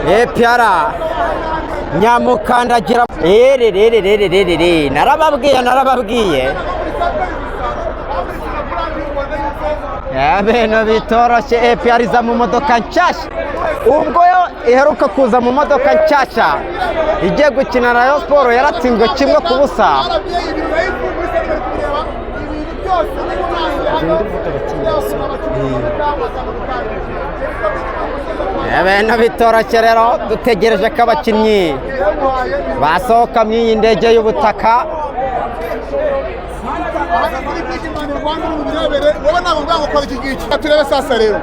APR nyamukandagira erererererere, narababwiye, narababwiye ibintu bitoroshye. APR iza mu modoka nshyashya, ubwo yo iheruka kuza mu modoka nshyashya igiye gukina na Rayon Sport yaratsinzwe 1-0. Ibintu bitoroshye rero, dutegereje ko abakinnyi basohoka mu iyi ndege y'ubutaka. Wowe ntabwo mvuga ngo kora iki ngiki, turebe sasa. Rero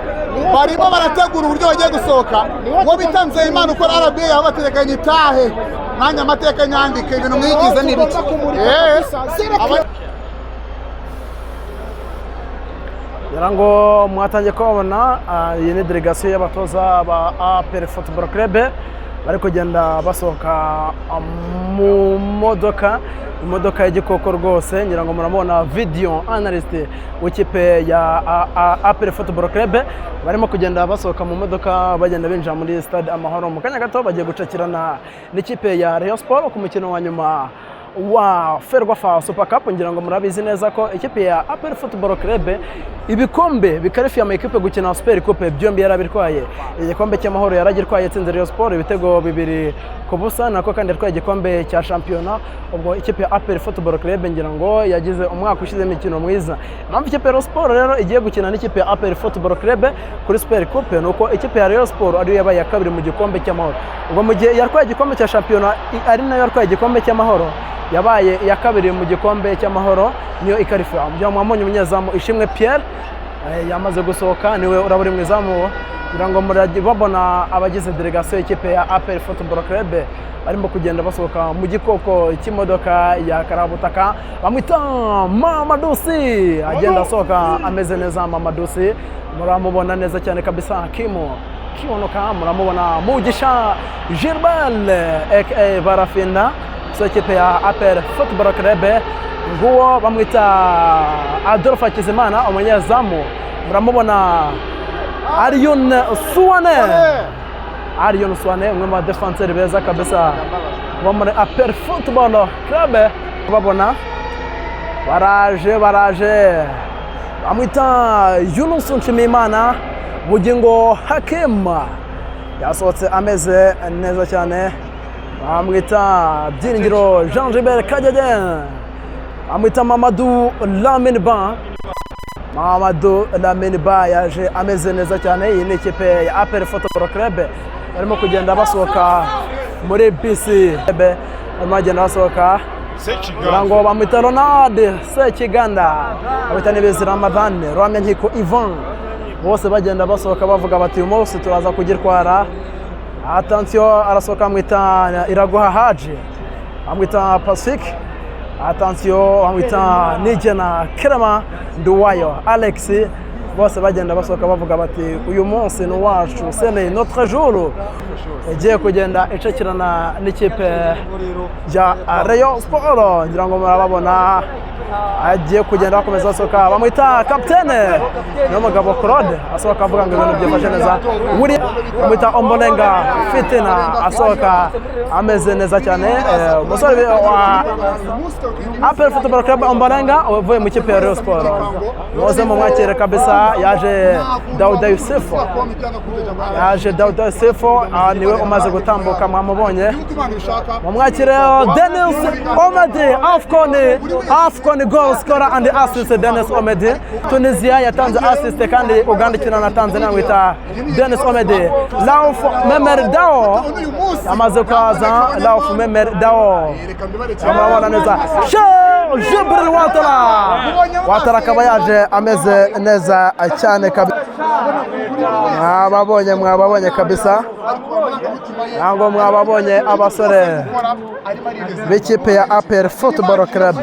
barimo barategura uburyo bagiye gusohoka. Uwo bita Nzeyimana ukora RBA yabategekanye itahe nanjye amateka nyandike ibintu mwigize ni ibiki. Ngira ngo mwatangiye kubabona, iyi ni delegasiyo y'abatoza ba APR Football Club bari kugenda basohoka mu modoka, imodoka y'igikoko rwose. Ngira ngo murabona video analyst w'ikipe ya APR Football Club barimo kugenda basohoka mu modoka, bagenda binjira muri Stade Amahoro. Mu kanya gato bagiye gucakirana n'ikipe ya Rayon Sport ku mukino wa nyuma wa Ferwafa Super Cup. Ngira ngo murabizi neza ko ikipe ya APR Football Club ibikombe bikarifiye ama ekipe gukina Super Coupe byombi yarabitwaye. Igikombe cy'amahoro yaragitwaye, yatsinze Rayon Sport ibitego 2-0, nako kandi yatwaye igikombe cya shampiyona. Ubwo ikipe ya APR Football Club ngira ngo yagize umwaka ushize imikino mwiza. Impamvu ikipe ya Rayon Sport rero igiye gukina n'ikipe ya APR Football Club kuri Super Coupe ni uko ikipe ya Rayon Sport ariyo yabaye iya kabiri mu gikombe cy'amahoro. Ubwo mu gihe yatwaye igikombe cya shampiyona ari nayo yatwaye igikombe cy'amahoro, yabaye iya kabiri mu gikombe cy'amahoro, niyo ikarifiya. Mwabonye umunyezamu Ishimwe Pierre yamaze gusohoka, niwe uraba uri mu izamu. Kugira ngo babona abagize delegasiyo y'ikipe ya APR Football Club barimo kugenda basohoka mu gikoko cy'imodoka ya karabutaka, bamwita Mamadusi agenda asohoka ameze neza. Mamadusi muramubona neza cyane kabisa, Kimo Kiwonoka muramubona, Mugisha Gilbert aka Barafinda so ikipe ya APR Football Club. Nguwo bamwita Adolphe Hakizimana umunyezamu, muramubona Arion Suwane, Arion Suwane umwe mu badefanseri beza kabisa bo muri APR Football Club. Babona baraje, baraje, bamwita Yunus Nshimiyimana, Bugingo Hakim yasohotse ameze neza cyane, bamwita Byiringiro Jean Gilbert Kagege, bamwita Mamadou Lamine Ba. Mamadou Lamine Ba yaje ameze neza cyane. Iyi ni ikipe ya APR Football Club barimo kugenda basohoka muri bisi, barimo bagenda basohoka kugira ngo bamwita Ronald Sekiganda, bamwita Nibizi Ramadhan, Ruhamyankiko Ivan, bose bagenda basohoka bavuga bati uyu munsi turaza kugitwara. Attention, arasohoka bamwita Iraguha Haji, bamwita Pacifique. Attention, bamwita Nigena Kerema, Nduwayo Alex, bose bagenda basohoka bavuga bati uyu munsi ni uwacu, c'est notre jour. Igiye kugenda icakirana n'ikipe ya Rayon Sport. Ngira ngo murababona agiye kugenda bakomeza basohoka, bamwita kapitene n'umugabo Claude asohoka avuga ngo ibintu byifashe neza. Wuri bamwita Ombolenga Fitina asohoka ameze neza cyane, umusore wa APR Football Club Ombolenga uvuye mu ikipe ya Rayon Sport, muze mumwakire kabisa. Yaje Dauda Yusufu, yaje Dauda Yusufu, niwe umaze gutambuka mwamubonye. Mumwakire Denis Omedi, AFCON goal scorer and assist. Denis Omedi, Tunisia yatanze assist kandi Uganda ikina na Tanzania, mwita Denis Omedi. Rauf Memer Dao yamaze kuhaza, Rauf Memer Dao murabona neza. Sheikh Jibril Watara, Watara akaba yaje ameze neza cyane kabisa. Mwababonye, mwababonye kabisa, ntabwo mwababonye abasore b'ikipe ya APR Football Club.